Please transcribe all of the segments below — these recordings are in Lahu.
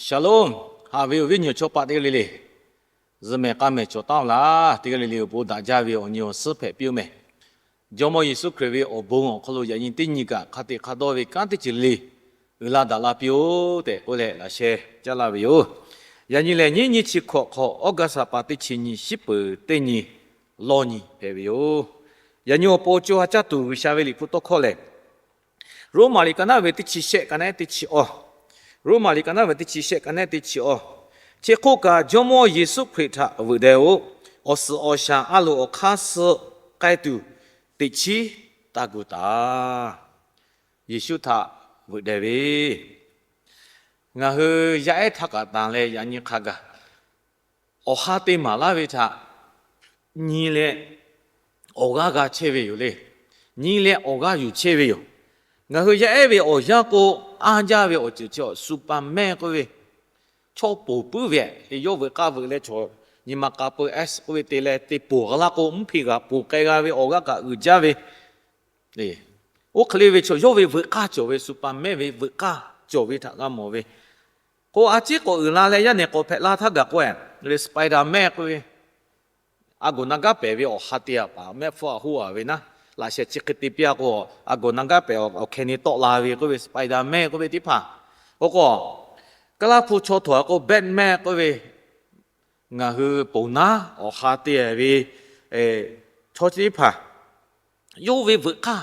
Shalom. Haꞈ ve awˬ viˉ awˬ nyi chaw paˆ teˇ g'aˇ le le, zuhꞈ mehˍ k'a mehˍ cawˬ taˉ-oˬ laˇ. Teˇ g'aˇ le le awˬ bon daꞈ jaˇ ve awˬ nyi awˬ suhˉ hpehꞈ piˇ-oˬ mehˍ. Jawˇmawˇ Yeˍsuˆ Hkriꞈ ve awˬ bon awˬ hk'aw lo yaꞈ nyi teˇ nyi kaꞈ hk'a teꞈ hk'a dawˇ ve kanˉ teˇ ceuˬ le le uiˍ la daꞈ la piˇ-oˆ tehꞈ k'oˆ leh laꞈ sheh caˇ laˇ ve yoˬ. Yaꞈ nyi lehˬ, nyiˉ nyiˇ chi hkawꞈ hk'awꞈ August ha pa teˇ chi nyi shiˉ peuˬ teˇ nyi lawˇ nyi hpehꞈ ve yoˬ. Yaꞈ nyi awˬ pon co ha caˇ tuˬ G'uiˬsha ve Liꞈ hpu tawˇ hkawˇ lehˬ, Roˉmaꞈ liꞈ ka naˉ ve teˇ chi shehˆ ka nehˉ teˇ chi awˇ, Roˉmaꞈ liꞈ ka naˉ ve teˇ chi shehˆ ka nehˉ teˇ chi awˇ, chi hk'oˆ kaꞈ Jawˇmawˇ Yeˍsuˆ Hkriꞈ htaꞈ veuꞈ deh-oˆ. Awˬ suhˍ awˬ shaˍ a loˍ awˬ hk'aˇ suh k'ai tuˬ teꞈ chiˉ taˇ gu taˍ. Yeˍsuˆ htaꞈ veuꞈ deh ve, ngaˬ hui yaˇ ehˉ htaˇ kaꞈ tanˬ leh yaꞈ nyi hk'a gaˬ awˬ ha te maˍ laˇ ve htaꞈ nyi leh awˬ g'aˇ g'a chehˇ ve yoˬ le. Nyi leh awˬ g'aˇ yuˬ chehˇ ve yoˬ. Ngaˬ hui yaˇ ehˉ ve awˬ yanˇ k'o, anˇ jaˇ ve awˬ ceuˬ chi awˬ Superman k'oˆ ve, chaw ponˬ puiˉ ve, yawˇ veuꞈ k'aˇ veuꞈ leh chaw nyi ma k'a peu-eˬ k'oˆ ve te leh te ponˬ g'a laˇ k'o, mvuhˇ hpeꞈ g'aꞈ ponˬ k'ai g'a ve awˬ g'aˇ kaꞈ uiˍ jaˇ ve, oˇ hk'e le ve chaw yawˇ ve veuꞈ k'aˇ cawˬ ve, Superman ve veuꞈ k'aˇ cawˬ ve htaꞈ g'a mawˬ ve k'o, a ciˉ k'awꞈ uiˍ la leh yaˇ nehˬ k'awꞈ hpehꞈ la htaˇ gaˬ k'o, Spider-Man k'oˆ ve, a gawˬ na gaˉ pehˍ ve awˬ ha te a paˍ mehˆ hpfuhˇ a hoˆ a ve naˉ, laꞈ sheh chi hk'e te piˇ-a k'o, a gawˬ na gaˉ pehˍ awˬ hkeh ni tawˆ la ve k'oˆ ve Spider-Man k'oˆ ve teˇ hpaˍ, oˇ k'o, Kaˇlaˇ hpu chaw htaꞈ k'o Batman k'oˆ ve, ngaˬ hui ponˬ naˉ awˬ ha te ve chaw chi teˇ hpaˍ, yawˇ ve veuꞈ k'aˇ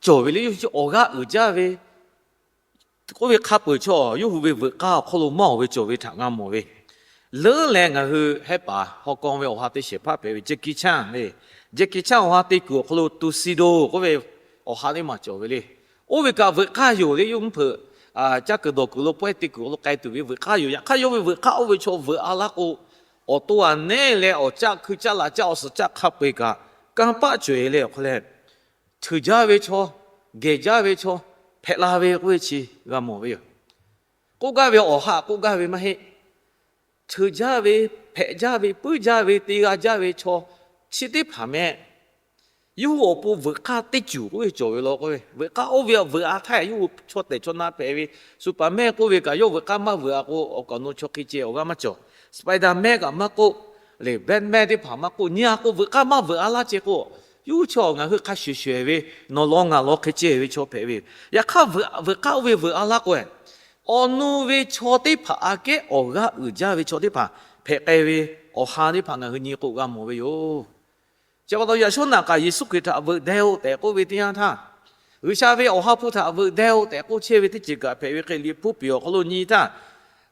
cawˬ ve le, yawˇ hui chi awˬ g'aˇ uiˍ jaˇ ve k'oˆ ve hk'a peuˬ chaw yawˇ hui ve veuꞈ k'aˇ awˬ hk'aw lo maˇ oˬ ve cawˬ ve htaꞈ g'a mawˬ ve. Leuˉ leh ngaˬ hui hehˉ paˍ hawˉ kawˇ ve awˬ ha teˇ shehˍ hpaˇ hpehꞈ ve Jackie Chan le. Jackie Chan awˬ ha te kuiˬ awˬ hk'aw lo Tuxedo k'oˆ ve awˬ ha teˇ maˬ cawˬ ve le. Oˇ ve kaꞈ veuꞈ k'aˇ yoˬ le. Yawˇ mvuhˇ hpeuꞈ caˇ kuiˬ dawˬ kuiˬ lo pawehˇ te kuiˬ awˬ hk'aw lo k'ai tuˬ ve veuꞈ k'aˇ yoˬ. Yaꞈ hk'aˇ yawˇ ve veuꞈ k'aˇ oˇ ve chaw veuꞈ a laˇ k'o, awˬ to aꞈ nehˉ leh awˬ caˆ hkui caˆ laꞈ caˆ awˬ suhˍ caˆ hk'a peu-eˬ kaꞈ kanˇ paˆ cawˬ-e leh awˬ hk'aw leh, cheuˬ jaˇ ve chaw, gehˬ jaˇ ve chaw hpehꞈ la ve k'oˆ ve chi g'a mawˬ ve yoˬ. K'oˆ gaˇ ve awˬ ha k'oˆ gaˇ ve maˇ heˆ. Cheuˬ jaˇ ve, hpehꞈ jaˇ ve, puiˉ jaˇ ve, te g'a jaˇ ve chaw chi teˇ hpaˍ meh, yawˇ hui awˬ pon veuꞈ k'aˇ teˇ ceuˬ k'oˆ ve cawˬ ve law k'oˆ ve, veuꞈ k'aˇ oˇ ve veuꞈ a htaˇ yawˇ hui chaw tehˬ chaw na hpehꞈ ve, Superman k'oˆ ve kaꞈ yawˇ veuꞈ k'aˇ maˇ veuꞈ a k'o, awˬ kaꞈ awˬ nu chaw hk'e ceh awˬ g'aˇ maˇ cawˬ. Spider-Man kaꞈ maˇ k'oˆ, le Batman teˇ hpaˍ maˇ k'oˆ, nyi a k'o veuꞈ k'aˇ maˇ veuꞈ a laˇ ceh k'o, yawˇ hui chaw ngaˬ hui hk'a shuˍ shuˍ ve nawˬ law ngaˬ law hk'e ceh ve chaw hpehꞈ ve yoˬ. Yaꞈ hk'aˇ veuꞈ k'aˇ oˇ ve veuꞈ a laˇ k'o, awˬ nu ve chaw teˇ hpaˍ aꞈ kehˉ awˬ g'aˇ uiˍ jaˇ ve chaw teˇ hpaˍ hpehꞈ k'ai ve awˬ ha teˇ hpaˍ ngaˬ hui nyi k'o g'a mawˬ ve yoˬ. Chi pa taw yaꞈ shawˉ naꞈ kaꞈ Yeˍsuˆ Hkriꞈ htaꞈ veuꞈ deh-oˆ tehꞈ k'oˆ ve teˇ yanˇ htaˇ, G'uiˬsha ve awˬ ha hpu htaꞈ veuꞈ deh-oˆ tehꞈ k'oˆ chehˇ ve teˇ ceuˬ kaꞈ hpehꞈ ve hk'e, Liꞈ hpu piˍ awˬ hk'aw lo nyi htaˇ,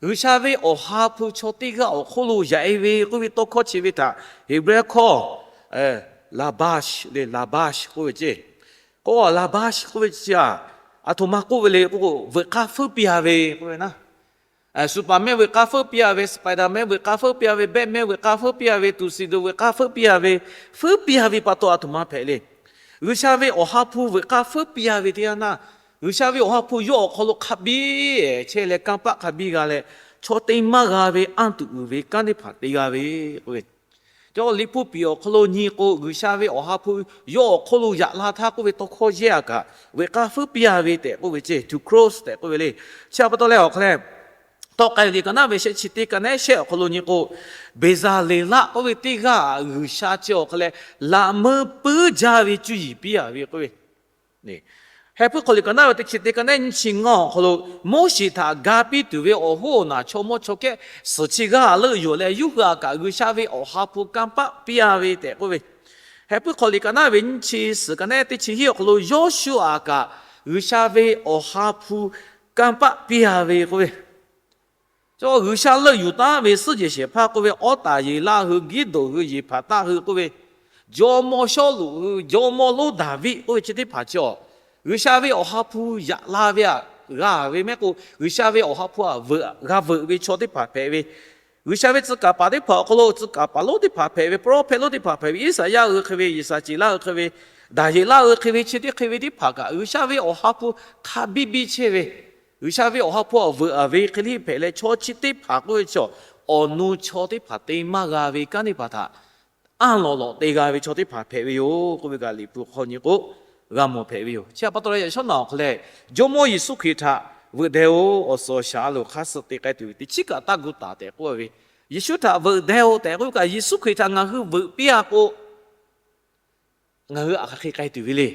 G'uiˬsha ve awˬ ha hpu chaw teˇ g'aˇ awˬ hk'oˆ lo yaꞈ-e ve k'oˆ ve tawˇ hkawˇ chi ve htaꞈ Heˍbrehˇ hkawˇ Laˍbaˆ le, Laˍbaˆ k'oˆ ve ceˇ. K'o Laˍbaˆ k'oˆ ve chi a, aˬ htoꞈ ma k'oˆ ve le k'o, veuꞈ k'aˇ feuˉ piˇ-a ve k'oˆ ve naˉ, Superman veuꞈ k'aˇ feuˉ piˇ-a ve, Spider-Man veuꞈ k'aˇ feuˉ piˇ-a ve, Batman veuꞈ k'aˇ feuˉ piˇ-a ve, Tuxedo veuꞈ k'aˇ feuˉ piˇ-a ve, feuˉ piˇ-a ve pa taw aˬ htoꞈ ma hpehꞈ le. G'uiˬsha ve awˬ ha hpu veuꞈ k'aˇ feuˉ piˇ-a ve teˇ yanˇ htaˇ, G'uiˬsha ve awˬ ha hpu yawˇ awˬ hk'aw lo hk'a biˇ chehˇ leh kanˇ paˆ hk'a biˇ g'a leh, chaw te maˇ g'a ve anˇ tuˬ uiˍ ve kanˉ teˇ hpaˍ te g'a ve k'oˆ ve, Liꞈ hpu piˍ awˬ hk'aw lo nyi k'o, G'uiˬsha ve awˬ ha hpu yawˇ awˬ hk'oˆ lo yaꞈ la htaˇ k'oˆ ve tawˇ hkawˇ yehˇ a kaꞈ, veuꞈ k'aˇ feuˉ piˇ-a ve tehꞈ k'oˆ ve ceˇ, to cross tehꞈ k'oˆ ve le. Chi pa taw leh awˬ hk'a leh, Tawˆ k'ai liꞈ ka naˉ ve shehˆ chi teˇ ka nehˉ shehˆ awˬ hk'aw lo nyi k'o, Beˍzaˍleˍlaˆ k'oˆ ve teˇ g'aˇ G'uiˬsha chi awˬ hk'a leh laꞈ meuˇ puiˉ jaˇ ve cuˇ yiˍ piˇ-a ve k'oˆ ve, Heh puiˉ hk'aw liꞈ ka naˉ ve teˇ chi teˇ ka nehˉ nyiˇ chi ngaˇ awˬ hk'aw lo, Moˉseˍ htaꞈ ga piˇ tuˬ ve awˬ hoˉ awˬ naˬ chaw mawˇ chaw kehˉ suhˍ chi g'aˇ leuˆ yuˬ leh, yawˇ hui aꞈ kaꞈ G'uiˬsha ve awˬ ha hpu kanˇ paˆ piˇ-a ve tehꞈ k'oˆ ve, Heh puiˉ hk'aw liꞈ ka naˉ ve nyiˇ chi suhˍ ka nehˉ teˇ chi hiˉ awˬ hk'aw lo, Yawˇshuˆ aꞈ kaꞈ G'uiˬsha ve awˬ ha hpu kanˇ paˆ piˇ-a ve k'oˆ ve, G'uiˬsha leuˆ yuˬ taˉ ve suhˉ jehˬ shehˍ hpaˇ k'oˆ ve, Awˉtaˍyeˍlaˆ hui, Giˉdoˍ hui, Yeˍhpaˍtaˆ hui k'oˆ ve, jawˇmawˇ Sawˉluꞈ hui, jawˇmawˇ lonˉ Daˍviˆ k'oˆ ve chi teˇ hpaˍ chi awˬ, G'uiˬsha ve awˬ ha hpu yaꞈ la ve aꞈ g'a ve mehˆ k'o, G'uiˬsha ve awˬ ha hpu aꞈ veuꞈ g'a veuꞈ ve chaw teˇ hpaˍ hpehꞈ ve, G'uiˬsha ve tcuh kaˍ paˍ teˇ hpaˍ awˬ hk'aw lo tcuh kaˍ paˍ lonˉ teˇ hpaˍ hpehꞈ ve, pawˇ rawˇ hpehꞈ lonˉ teˇ hpaˍ hpehꞈ ve, Iˉsaˍyaˆ hui hk'e ve, Yeˍsaˍceˍlaˆ hui hk'e ve, Daˍyeˍlaˆ hui hk'e ve, chi teˇ hk'e ve teˇ hpaˍ kaꞈ G'uiˬsha ve awˬ ha hpu hk'a biˇ biˇ chehˇ ve, G'uiˬsha ve awˬ ha hpu aꞈ veuꞈ-a ve hk'e le hpehꞈ leh, chaw chi teˇ hpaˍ k'oˆ ve chi awˬ nu chaw teˇ hpaˍ te maˇ g'a ve kanˉ teˇ hpaˍ htaꞈ anˇ lawꞈ lawꞈ te g'a ve chaw teˇ hpaˍ hpehꞈ ve yoˬ k'oˆ ve kaꞈ, Liꞈ hpu hk'aw nyi k'o g'a mawˬ hpehꞈ ve yoˬ. Chi pa taw leh yaꞈ shawˉ naꞈ awˬ hk'a leh, Jawˇmawˇ Yeˍsuˆ Hkriꞈ htaꞈ Veuꞈ deh-oˬ, awˬ suhˍ awˬ shaˍ a loˍ hk'aˇ suh te k'ai tuˬ ve teˇ chiˉ kaꞈ taˇ gu taˍ tehꞈ k'oˆ ve. Yeˍsuˆ htaꞈ veuꞈ deh-oˬ tehꞈ k'oˆ ve kaꞈ, Yeˍsuˆ Hkriꞈ htaꞈ ngaˬ hui veuꞈ piˇ-a k'o, ngaˬ hui hk'aˬ hk'e k'ai tuˬ ve le.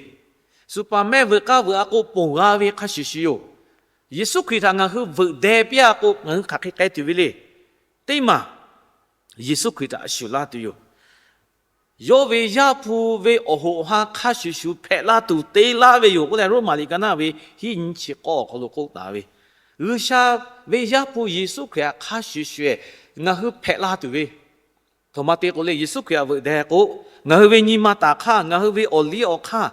Supaˍ mehˆ veuꞈ k'aˇ veuꞈ-a k'o, ponˬ g'a ve hk'a shuˍ shuˍ yoˬ. Yeˍsuˆ Hkriꞈ htaꞈ ngaˬ hui veuꞈ deh piˇ-a k'o, ngaˬ hui hk'aˬ hk'e k'ai tuˬ ve le. Teˇ maˬ Yeˍsuˆ Hkriꞈ htaꞈ shuˍ laˇ tuˬ yoˬ. Yawˇ ve Yaˇ hpu ve awˬ hoꞈ ha hk'a shuˍ shuˍ hpehꞈ la tuˬ te laˇ ve yoˬ k'oˆ leh, Roˉmaꞈ liꞈ ka naˇ ve hiˉ nyi chi k'awˇ awˬ hk'aw lo k'oˆ taˍ ve, G'uiˬsha ve Yaˇ hpu Yeˍsuˆ Hkriꞈ htaꞈ hk'a shuˍ shuˍ ngaˬ hui hpehꞈ la tuˬ ve, htoꞈ ma te k'o le, Yeˍsuˆ Hkriꞈ htaꞈ veuꞈ deh k'o, ngaˬ hui ve nyi ma taˍ hk'aˇ, ngaˬ hui ve awˬ liˇ awˬ hk'aˇ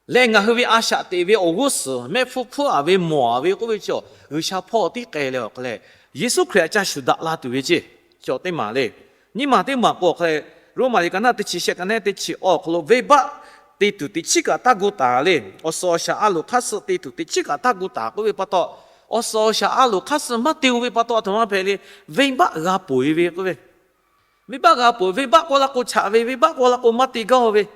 leh ngaˬ hui ve a shaꞈ teꞈ ve awˬ g'uˇ suhˍ, mehˆ hpfuhˇ hpfuhˇ-aˬ ve mawˬ-aˬ ve k'oˆ ve chaw, G'uiˬsha hpawˇ tiˉ k'ai leh awˬ hk'aw leh, Yeˍsuˆ Hkriꞈ htaꞈ ca shuˍ daꞈ la tuˬ ve ceˇ. Chaw teˇ maˬ le, nyiˇ maˬ teˇ maˬ k'o awˬ hk'aw leh, Roˉmaꞈ liꞈ ka naˇ teˇ chi shehˆ ka nehˉ teˇ chi awˬ hk'aw lo venˇbaˆ te tuˬ teˇ chiˉ kaꞈ taˇ gu taˍ le. Awˬ suhˍ awˬ shaˍ a loˍ hk'aˇ suh te tuˬ teˇ chiˉ kaꞈ taˇ gu taˍ k'oˆ ve pa taw, awˬ suhˍ awˬ shaˍ a loˍ hk'aˇ suh maˇ te-o ve pa taw, a htoꞈ ma hpehꞈ le, venˇbaˆ g'a ponˬ-e ve k'oˆ ve, venˇbaˆ g'a ponˬ, venˇbaˆ k'oˆ la k'o chaꞈ ve, venˇbaˆ k'oˆ la k'o maˇ te gaˇ-o ve.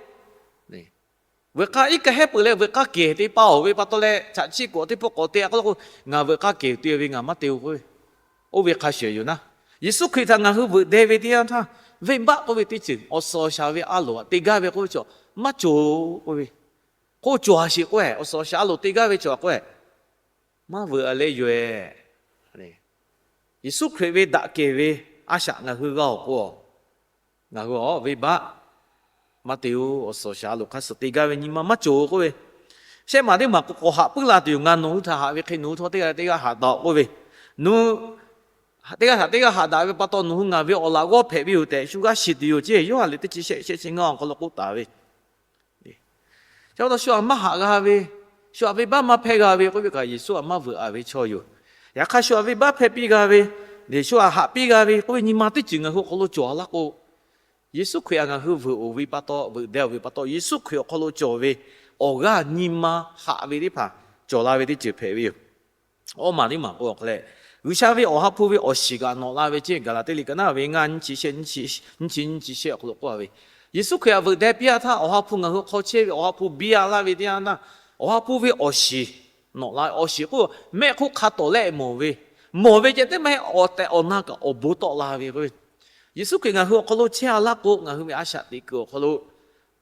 Veuꞈ k'aˇ iˉ kaˆ hehˉ peuˬ leh veuꞈ k'aˇ kehˬ te pa-oˬ ve pa taw leh, chaꞈ chiˆ k'awꞈ teˇ pawˆ k'awꞈ te-a k'oˆ la k'o, ngaˬ veuꞈ k'aˇ kehˬ te ve, ngaˬ maˇ te-o k'oˆ ve, oˇ ve hk'a shuˍ yoˬ naˉ. Yeˍsuˆ Hkriꞈ htaꞈ ngaˬ hui veuꞈ deh ve teˇ yanˇ htaˇ, venˇbaˆ k'oˆ ve teˇ ceuˬ awˬ suhˍ awˬ shaˍ ve a loˍ htaꞈ te gaˇ ve k'oˆ ve chaw maˇ cawˬ-o k'oˆ ve, k'o cawˬ-a sheˍ k'oˆ-e, awˬ suhˍ awˬ shaˍ a loˍ te gaˇ ve chaw k'oˆ-e, maˇ veuꞈ-a leh yoˬ-e. Yeˍsuˆ Hkriꞈ ve daꞈ kehˬ ve a shaꞈ ngaˬ hui g'a-oˬ k'o, ngaˬ hui a venˇbaˆ maˇ te-o, awˬ suhˍ awˬ shaˍ a loˍ hk'aˇ suh te gaˇ ve nyi ma maˇ cawˬ-o k'oˆ ve, shehˆ maˬ teˇ maˬ k'o k'awꞈ haꞈ puiˉ la tuˬ yoˬ. Ngaˬ nawˬ hui htaꞈ haꞈ ve hk'e nawˬ hui htawˇ teˇ g'aˇ leh teˇ g'aˇ haꞈ daꞈ-oˬ k'oˆ ve, nawˬ hui teˇ g'aˇ htaꞈ teˇ g'aˇ haꞈ daꞈ ve pa taw, nawˬ hui ngaˬ ve awˬ laꞈ g'awˇ hpehꞈ ve yoˬ tehꞈ shu g'aˇ shiˍ tuˬ yoˬ ceˇ. Yoˇhanˬ liꞈ teˇ chi shehˆ shehˆ chi ngaˇ awˬ hk'aw lo k'oˆ taˍ ve, chi pa taw shu htaꞈ maˇ haꞈ g'a ve, shu htaꞈ venˇbaˆ maˇ hpehˇ g'a ve k'oˆ ve kaꞈ, Yeˍsuˆ htaꞈ maˇ veuꞈ-a ve chaw yoˬ. Yaꞈ hk'aˇ shu htaꞈ venˇbaˆ hpehˇ piˇ g'a ve, Yeˍsuˆ htaꞈ haꞈ piˇ g'a ve k'oˆ ve nyi ma teˇ ceuˬ ngaˬ hui awˬ hk'aw lo cawˬ-a laˇ k'o, Yeˍsuˆ Hkriꞈ htaꞈ ngaˬ hui veuꞈ-oˬ ve pa taw, veuꞈ deh-oˬ ve pa taw, Yeˍsuˆ Hkriꞈ awˬ hk'aw lo cawˬ ve awˬ g'aˇ nyi ma haꞈ ve teˇ hpaˍ cawˬ la ve teˇ ceuˬ hpehꞈ ve yoˬ. Awˇ maˬ teˇ maˬ k'o awˬ hk'aw leh, G'uiˬsha ve awˬ ha hpu ve awˬ shiˍ kaꞈ nawꞈ la ve ceˇ. Gaˍlaˍtiˆ liꞈ ka naˇ ve ngaˇ nyiˇ chi shehˆ, nyiˇ chi nyiˇ chi shehˆ awˬ hk'aw lo k'oˆ-a ve, Yeˍsuˆ Hkriꞈ htaꞈ veuꞈ deh piˇ-a htaˇ, awˬ ha hpu ngaˬ hui hk'aw chehˇ ve awˬ ha hpu biˇ-a laˇ ve teˇ yanˇ htaˇ, awˬ ha hpu ve awˬ shiˍ nawꞈ la. Awˬ shiˍ k'o, mehˆ hk'oˆ hk'a tawˍ leh mawˬ ve, mawˬ ve ceh tiˉ maˇ heˆ, awˬ tehˬ awˬ na kaꞈ awˬ bon tawˆ la ve k'o, Yeˍsuˆ Hkriꞈ ngaˬ hui awˬ hk'aw lo chehˇ-a laˇ k'o, ngaˬ hui ve a shaꞈ teꞈ kuiˬ awˬ hk'aw lo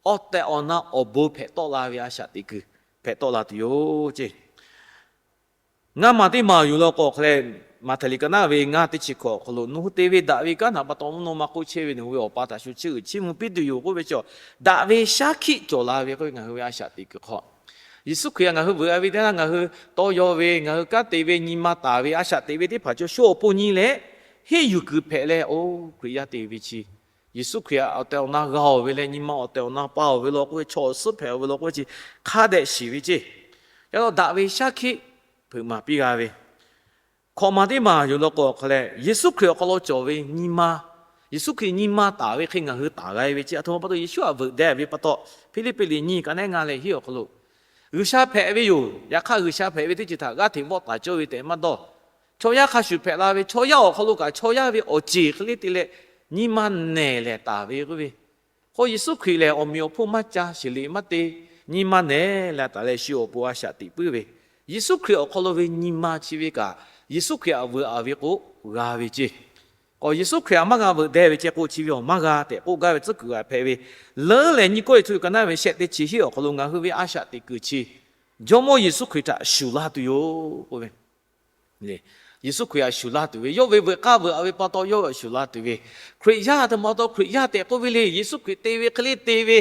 awˬ tehˬ awˬ na awˬ bon hpehꞈ tawˆ la ve a shaꞈ teꞈ kuiˬ hpehꞈ tawˆ la tuˬ yoˬ ceˇ. Ngaˇ maˬ teˇ maˬ yuˬ law k'o awˬ hk'aw leh, Maꞈhtehˍ liꞈ ka naˇ ve ngaˇ teˇ chi hkawꞈ awˬ hk'aw lo, nawˬ hui te ve daꞈ ve kanˉ htaꞈ pa taw mvuhˇ naw ma hk'oˆ chehˇ ve nawˬ hui ve Awˬ pa htaꞈ shu chiˇ uiˍ chiˇ mvuh piˇ tuˬ yoˬ k'oˆ ve chaw, daꞈ ve shaˉ hkiˆ cawˬ la ve k'oˆ ve ngaˬ hui ve a shaꞈ teꞈ kuiˬ hk'aw, Yeˍsuˆ Hkriꞈ htaꞈ ngaˬ hui veuꞈ-a ve teˇ yanˇ, ngaˬ hui tawˇ yaw ve, ngaˬ hui kanˉ te ve, nyi ma taˍ ve, a shaꞈ teꞈ ve teˇ hpaˍ chaw shu awˬ pon nyi leh, henˇ yuˬ kuiˬ hpehꞈ leh, oˇ Hkriꞈ yaˇ te ve chi Yeˍsuˆ Hkriꞈ htaꞈ awˬ tehˬ awˬ na g'a-oˬ ve leh, nyi ma awˬ tehˬ awˬ na pa-oˬ ve law k'oˆ ve, chaw awˬ suhˉ hpehꞈ-oˬ ve law k'oˆ ve chi hk'a dehꞈ shiˍ ve ceˇ. Yaꞈ hk'aˇ daꞈ ve shaˉ hkiˆ hpeuꞈ maˍ piˇ g'a ve, hkawꞈ maˬ teˇ maˬ yuˬ law k'o awˬ hk'aw leh, Yeˍsuˆ Hkriꞈ awˬ hk'aw lo cawˬ ve nyi ma, Yeˍsuˆ Hkriꞈ nyi ma taˍ ve hk'e ngaˬ hui taˍ g'a ve ceˇ. A htoꞈ ma pa taw Yeˍsuˆ htaꞈ veuꞈ deh ve pa taw, Hpiˇliˇpiˆ liꞈ nyiˇ ka nehˉ ngaˇ leh hiˉ awˬ hk'aw lo, G'uiˬsha hpehꞈ ve yoˬ. Yaꞈ hk'aˇ G'uiˬsha hpehꞈ ve teˇ ceuˬ htaꞈ g'aˇ hteꞈ vawˆ taˍ cawˇ ve tehꞈ maˇ dawˇ. Chaw yaˇ hk'a shuˍ hpehꞈ la ve, chaw yaˇ awˬ hk'aw lo kaꞈ chaw yaˇ ve awˬ ceˬ hk'e le te leh, nyi ma nehˬ lehˬ taˍ ve k'oˆ ve, k'o Yeˍsuˆ Hkriꞈ lehˬ awˬ meꞈ awˬ hponˇ maˇ ca, sheˍ liꞈ maˇ te, nyi ma nehˬ lehˬ taˍ leh shu awˬ pon a shaꞈ teꞈ puiˉ ve, Yeˍsuˆ Hkriꞈ awˬ hk'aw lo ve nyi ma chi ve kaꞈ, Yeˍsuˆ Hkriꞈ htaꞈ veuꞈ-a ve k'o g'a ve ceˇ. K'o Yeˍsuˆ Hkriꞈ htaꞈ maˇ g'a veuꞈ deh ve ceh k'o, chi ve awˬ maˇ g'a tehꞈ k'oˆ gaˇ ve tcuhˉ kuiˬ g'a hpehꞈ ve, leuˉ lehˬ nyi kawˇ Yeˍsuˆ ka naˇ ve shehˆ teˇ chi hiˉ awˬ hk'aw lo ngaˬ hui ve a shaꞈ teꞈ kuiˬ chi Jawˇmawˇ Yeˍsuˆ Hkriꞈ htaꞈ shuˍ laˇ tuˬ yoˬ k'oˆ ve, Yeˍsuˆ Hkriꞈ htaꞈ shuˍ laˇ tuˬ ve, yawˇ ve veuꞈ k'aˇ veuꞈ-a ve pa taw yawˇ htaꞈ shuˍ laˇ tuˬ ve, Hkriꞈ yaˇ a htoꞈ ma pa taw Hkriꞈ yaˇ tehꞈ k'oˆ ve le. Yeˍsuˆ Hkriꞈ te ve hk'e le te ve,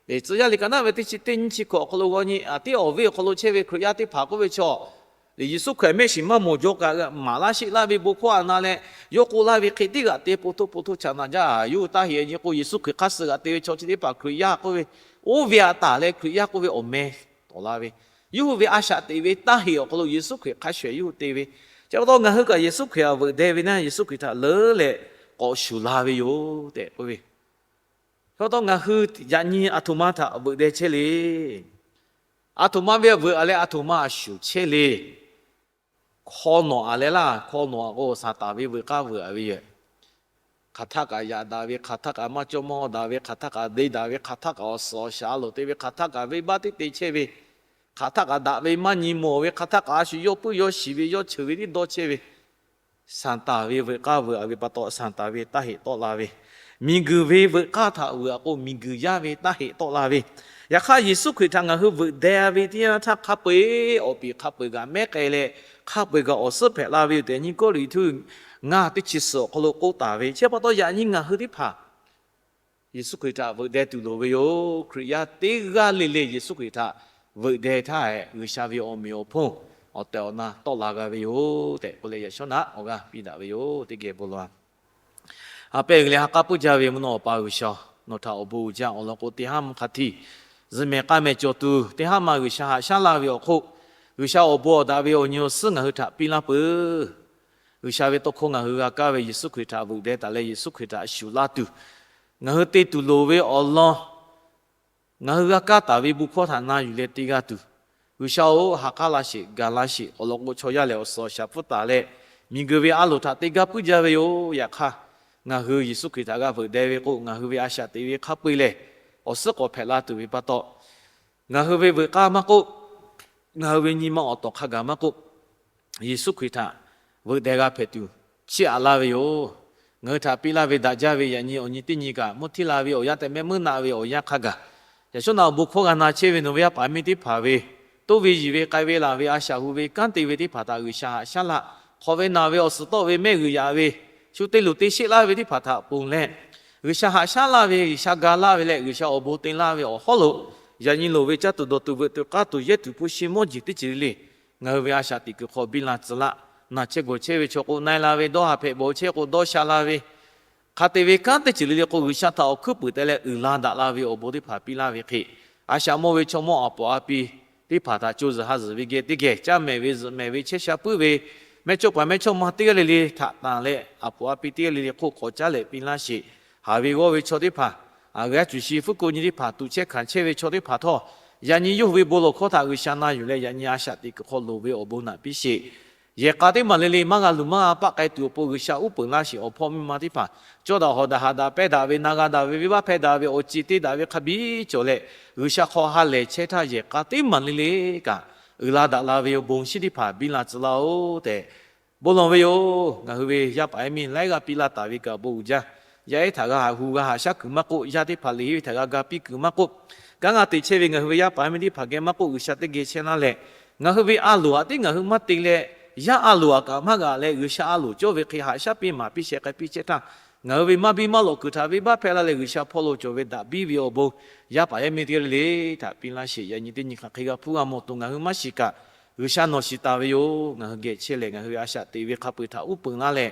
Tcuh yaˇ liꞈ ka naˇ ve teˇ chi teˇ nyiˇ chi hkawꞈ awˬ hk'aw lo g'aw nyi, a tiˉ awˬ venˇ awˬ hk'aw lo chehˇ ve Hkriꞈ yaˇ teˇ hpaˍ k'oˆ ve chaw, Yeˍsuˆ Hkriꞈ mehˆ shiˍ maˇ mawˬ jaw kaꞈ maˍ laˇ sheˆ laˇ ve bon hkawˇ a na leh, yawˇ k'oˆ laˇ ve hk'e teˇ g'aꞈ te po htoˇ po htoˇ chaꞈ na jaˇ. Yawˇ hui taˇ heꞈ nyi k'o, Yeˍsuˆ Hkriꞈ hk'aˇ suh g'aꞈ te ve chaw chi teˇ hpaˍ Hkriꞈ yaˇ k'oˆ ve, oˇ ve htaꞈ taˍ leh Hkriꞈ yaˇ k'oˆ ve awˬ meh tawˍ la ve, yawˇ hui ve a shaꞈ teꞈ ve taˇ heꞈ awˬ hk'aw lo Yeˍsuˆ Hkriꞈ hk'a shuˍ yawˇ hui te ve. Chi pa taw ngaˬ hui kaꞈ Yeˍsuˆ Hkriꞈ htaꞈ veuꞈ deh ve naˇ, Yeˍsuˆ Hkriꞈ htaꞈ leuˉ leh k'awꞈ shuˍ la ve yoˬ tehꞈ k'oˆ ve. Chi pa taw ngaˬ hui yaꞈ nyi a htoꞈ ma htaꞈ veuꞈ deh chehˇ le. A htoꞈ ma ve veuꞈ-a leh a htoꞈ ma a shuˍ chehˇ le. Hkaw nawꞈ-a leh laˇ, hkaw nawꞈ-a k'o Saˍtanˍ ve veuꞈ k'aˇ veuꞈ-a ve yoˬ. Hk'aˬ htaˆ kaꞈ yaꞈ daꞈ ve, hk'aˬ htaˆ kaꞈ maˇ cawˇ maˇ daꞈ ve, hk'aˬ htaˆ kaꞈ de daꞈ ve, hk'aˬ htaˆ kaꞈ awˬ suhˍ awˬ shaˍ a loˍ te ve, hk'aˬ htaˆ kaꞈ venˇbaˆ teˇ te chehˇ ve, hk'aˬ htaˆ kaꞈ daꞈ ve maˇ nyi mawˬ ve, hk'aˬ htaˆ kaꞈ a shu yawˇ puiˉ yawˇ shiˍ ve, yawˇ cheuˬ ve tiˉ dawˇ chehˇ ve, Saˍtanˍ ve veuꞈ k'aˇ veuꞈ-a ve pa taw, Saˍtanˍ ve taˇ heꞈ tawˆ la ve, miˬguiˬ ve veuꞈ k'aˇ htaꞈ veuꞈ-a k'o, miˬguiˬ yaˇ ve taˇ heꞈ tawˆ la ve. Yaꞈ hk'aˇ, Yeˍsuˆ Hkriꞈ htaꞈ ngaˬ hui veuꞈ deh ve teˇ yanˇ htaˇ, hk'a peu-eˬ awˬ piˍ hk'a peu-eˬ kaꞈ mehˉ k'ai leh, hk'a peu-eˬ kaꞈ awˬ suhˉ hpehꞈ la ve yoˬ tehꞈ, Nyiˇ Kawˇrenˍhtuˆ ngaˇ teˇ chi suhˍ awˬ hk'aw lo k'oˆ taˍ ve. Chi pa taw, yaꞈ nyi ngaˬ hui teˇ hpaˍ Yeˍsuˆ Hkriꞈ htaꞈ veuꞈ deh tuˬ loˍ ve yoˬ. Hkriꞈ yaˇ teˇ g'aˇ le le Yeˍsuˆ Hkriꞈ htaꞈ veuꞈ deh htaˇ, G'uiˬsha ve awˬ meꞈ awˬ hponˇ awˬ tehˬ awˬ na tawˆ la g'a ve yoˬ tehꞈ k'oˆ leh, yaꞈ shawˉ naꞈ awˬ g'aˇ piˇ daꞈ ve yoˬ. Teˇ geh bon lawˬ-a. A pehˇ g'uiˬ leh ha k'aˉ puiˉ jaˇ ve mvuhˇ naw Awˬ pa G'uiˬsha, nawˬ htaꞈ awˬ bon uiˍ jaˇ. Awˬ lawn k'o, teˇ haˉ mvuhˇ hk'a htiˇ zuhꞈ mehˍ k'aˇ mehˍ cawˬ tuˬ, teˇ haˉ ma G'uiˬsha haꞈ shaˉ laˇ ve awˬ hk'oˆ, G'uiˬsha awˬ bon awˬ daꞈ ve awˬ nyi awˬ suhˉ ngaˬ hui htaꞈ piˇ laˇ peuˬ. G'uiˬsha ve tawˇ hkawˇ ngaˬ hui g'a kaˇ ve, Yeˍsuˆ Hkriꞈ htaꞈ veuꞈ deh taˍ leh Yeˍsuˆ Hkriꞈ htaꞈ shuˍ laˇ tuˬ, ngaˬ hui te tuˬ loˍ ve awˬ lawn ngaˬ hui g'a kaˇ taˍ ve bon hkawˇ htaꞈ na yuˬ leh te g'a tuˬ, G'uiˬsha-oˬ, ha k'aˉ laˇ sheˍ, gaˬ laˇ sheˍ. Awˬ lawn k'o, chaw yaˇ lehˬ awˬ suhˍ awˬ shaˍ pfuhˇ taˍ leh, miˬguiˬ ve a loˍ htaꞈ te gaˇ puiˉ jaˇ ve yoˬ. Yaꞈ hk'aˇ, ngaˬ hui Yeˍsuˆ Hkriꞈ htaꞈ g'a veuꞈ deh ve k'o, ngaˬ hui ve a shaꞈ teꞈ ve hk'a peu-eˬ lehˬ, awˬ suhˉ k'awꞈ hpehꞈ la tuˬ ve pa taw, ngaˬ hui ve veuꞈ k'aˇ maˇ k'oˆ, ngaˬ hui ve nyi ma awˬ tawˍ hk'a gaˬ maˇ k'oˆ, Yeˍsuˆ Hkriꞈ htaꞈ veuꞈ deh g'a hpehꞈ tuˬ chiˇ aꞈ laˇ ve yoˬ. Ngaˬ hui htaꞈ piˇ laˇ ve daꞈ jaˇ ve yaꞈ nyi awˬ nyi teˇ nyi kaꞈ, mvuhˇ htiˇ la ve awˬ yanˇ tehꞈ mehˆ meuˇ naꞈ ve awˬ yanˇ hk'a gaˬ, yaꞈ shawˉ naꞈ awˬ bon hkawˇ g'a na chehˇ ve nawˬ ve yaˇ paˍ miˇ teˇ hpaˍ ve toˇ ve yiˬ ve k'ai ve laˬ ve a shaꞈ hu ve kanˉ te ve teˇ hpaˍ htaꞈ G'uiˬsha haꞈ shaˉ laˇ. Hk'awꞈ ve naˬ ve awˬ suhˍ tawˆ ve mehˆ g'uiˬ yaꞈ ve shu te luˬ te sheˆ laˇ ve teˇ hpaˍ htaꞈ ponˬ leh, G'uiˬsha haꞈ shaˉ laˇ ve, G'uiˬsha ga laˇ ve leh G'uiˬsha awˬ bon te laˇ ve awˬ hawˉ lo, yaꞈ nyi loˍ ve caˇ tuˬ dawˬ tuˬ veuꞈ tuˬ k'aˇ tuˬ yehˇ tuˬ hpu shi mawˇ jeˬ teˇ ceuˬ le le, ngaˬ hui ve a shaꞈ teꞈ kuiˬ hk'aw biˇ la tcuh laˇ. Naˬ chehˇ gawˬ chehˇ ve chaw k'o, na-e la ve dawˇ haˍ hpehꞈ bawˬ chehˇ k'o, dawˇ sha la ve, hk'a te ve kanˉ teˇ ceuˬ le le k'o, G'uiˬsha htaꞈ awˬ hkuiˉ puiˍ te leh uiˍ la daꞈ la ve awˬ bon teˇ hpaˍ piˇ laˇ ve hk'e, a shaꞈ mawˇ ve chaw mawˇ awˬ poˍ a pi teˇ hpaˍ htaꞈ co zuhˬ ha zuhˬ ve geh teˇ geh, caˇ mehˍ ve zuhꞈ mehˍ ve chehˇ sha puiˉ ve, mehˇchawˇ paˍ mehˇchawˇma teˇ g'aˇ le le htaꞈ tanˬ leh, awˬ poˍ a pi teˇ g'aˇ le le hk'oˆ k'awꞈ caˉ leh piˇ laˇ sheˍ. Haˍ ve g'awˇ ve chaw teˇ hpaˍ, a g'a cuˬ shi fuˉ ko nyi teˇ hpaˍ, tuꞈ chehˇ hkanˍ chehˇ ve chaw teˇ hpaˍ htawˇ, yaꞈ nyi yawˇ hui ve bon lawˬ hkawˇ htaꞈ G'uiˬsha na yuˬ leh, yaꞈ nyi a shaꞈ teꞈ kuiˬ hk'aw loˍ ve awˬ bon naꞈ piˇ sheˍ. Yehˬ k'a teˇ maˬ le le maˇ g'a luˬ maˇ g'a paˆ k'ai tuˬ awˬ pon G'uiˬsha uˉ peunˍ laˇ sheˍ. Awˬ hpawˇ miˇ ma teˇ hpaˍ cawˇ daꞈ hawˍ daꞈ haꞈ daꞈ pehˇ daꞈ ve, na g'a daꞈ ve, venˇbaˆ hpehˇ daꞈ ve, awˬ ceˬ te daꞈ ve hk'a biˇ cawˬ leh, G'uiˬsha hk'aw ha lehˬ chehˇ htaˇ, yehˬ k'a teˇ maˬ le le kaꞈ, uiˍ la daꞈ la ve awˬ bon shinˉ teˇ hpaˍ biˇ la tcuh laˇ-oˬ tehꞈ bon lawˬ ve yoˬ. Ngaˬ hui ve yaˇ paˍ yaˇ miˇ laiˉ g'aˇ piˇ laˇ taˍ ve kaꞈ bon uiˍ jaˇ. Yaˇ ehˉ htaꞈ g'a haꞈ hu g'a haꞈ shaˉ kuiˬ maˇ k'oˆ, yaˇ teˇ hpaˍ liꞈ henˇ ve htaꞈ g'a ga piˇ kuiˬ maˇ k'oˆ, kanˉ g'a te chehˇ ve ngaˬ hui ve yaˇ paˍ yaˇ miˇ teˇ hpaˍ geh maˇ k'oˆ, G'uiˬsha teˇ geh chehˇ laˇ leh, ngaˬ hui ve a loˍ htaꞈ tiˉ ngaˬ hui maˇ te leh, yaˇ a loˍ htaꞈ kaꞈ maˇ g'aꞈ leh, G'uiˬsha a loˍ cawˇ ve hk'e haꞈ shaˉ piˇ maˍ piˇ sheh k'ai piˇ chehˇ htaˇ, ngaˬ hui ve maˇ biˇ maˇ lawꞈ kuiˬ htaꞈ venˇbaˆ hpehˇ laˇ leh, G'uiˬsha hpawˇ lo cawˬ ve daꞈ biˇ ve awˬ bon yaˇ paˍ yaˇ miˇ teˇ g'aˇ le le htaꞈ piˇ laˇ sheˍ. Yaꞈ nyi teˇ nyi hk'aˬ hk'e g'a hpuˇ g'a mawˬ tuˬ ngaˬ hui maˇ shiˍ kaꞈ, G'uiˬsha nawˬ shiˍ taˍ ve yoˬ. Ngaˬ hui geh chehˇ leh ngaˬ hui ve a shaꞈ teꞈ ve hk'a peu-eˬ htaꞈ uˉ peunˍ laˇ leh,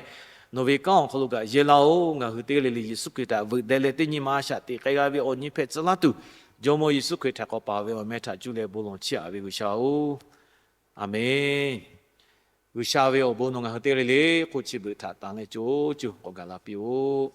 nawˬ ve kanˉ awˬ hk'aw lo kaꞈ yehˇ laˇ-oˬ. Ngaˬ hui teˇ g'aˇ le le Yeˍsuˆ Hkriꞈ htaꞈ veuꞈ deh leh teˇ nyi ma a shaꞈ teꞈ k'ai g'a ve awˬ nyi hpehꞈ tcuh laˇ tuˬ, Jawˇmawˇ Yeˍsuˆ Hkriꞈ htaꞈ k'awꞈ paˍ ve awˬ meh htaꞈ cuˇ leh bon lawˬ chiˇ aꞈ ve G'uiˬsha-oˬ, Aˍmenˍ. G'uiˬsha ve awˬ bon nawˬ ngaˬ hui teˇ g'aˇ le le hk'oˆ chi beuꞈ htaꞈ tanˬ leh co co k'awꞈ gaˬ la piˇ-oˆ.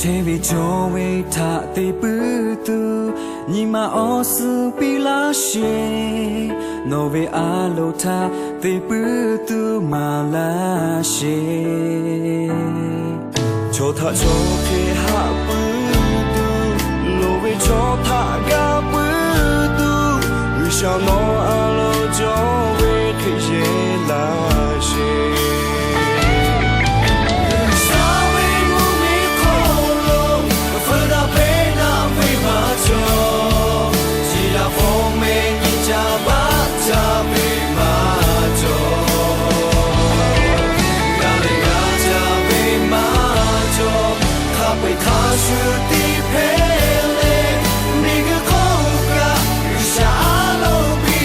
Hteˇ ve cawˬ ve htaꞈ te puiˉ tuˬ, nyi ma awˬ suhˍ piˇ laˇ sheˍ. Nawˬ ve a loˍ htaꞈ te puiˉ tuˬ maˍ laˇ sheˍ. Chaw htaꞈ chaw hk'e haꞈ puiˉ tuˬ, loˍ ve chaw htaꞈ g'a puiˉ tuˬ, G'uiˬsha nawˬ a loˍ cawˬ ve hk'e yehˇ laˇ sheˍ. G'uiˬsha ve mvuhˇmiˬ hk'aw lo, fuiˍ daꞈ peꞈ daꞈ ve maˇ cawˬ. Chi yaˇ hpawˇ meh nyi ca baˆ ca ve maˇ cawˬ. G'a leh g'a ca ve maˇ cawˬ. Hk'a peu-eˬ hk'a shuˍ tiˉ hpehꞈ leh, miˬguiˬ hk'oˆ kaꞈ G'uiˬsha a loˍ piˇ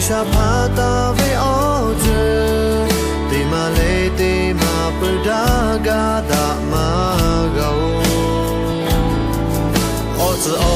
Shaˍ hpaˇ taˍ ve awˬ ceuˬ teˇ maˬ leh teˇ maˬ peuˬ daꞈ gaˇ daꞈ maˇ g'a oˬ. Awˬ tcuhˬ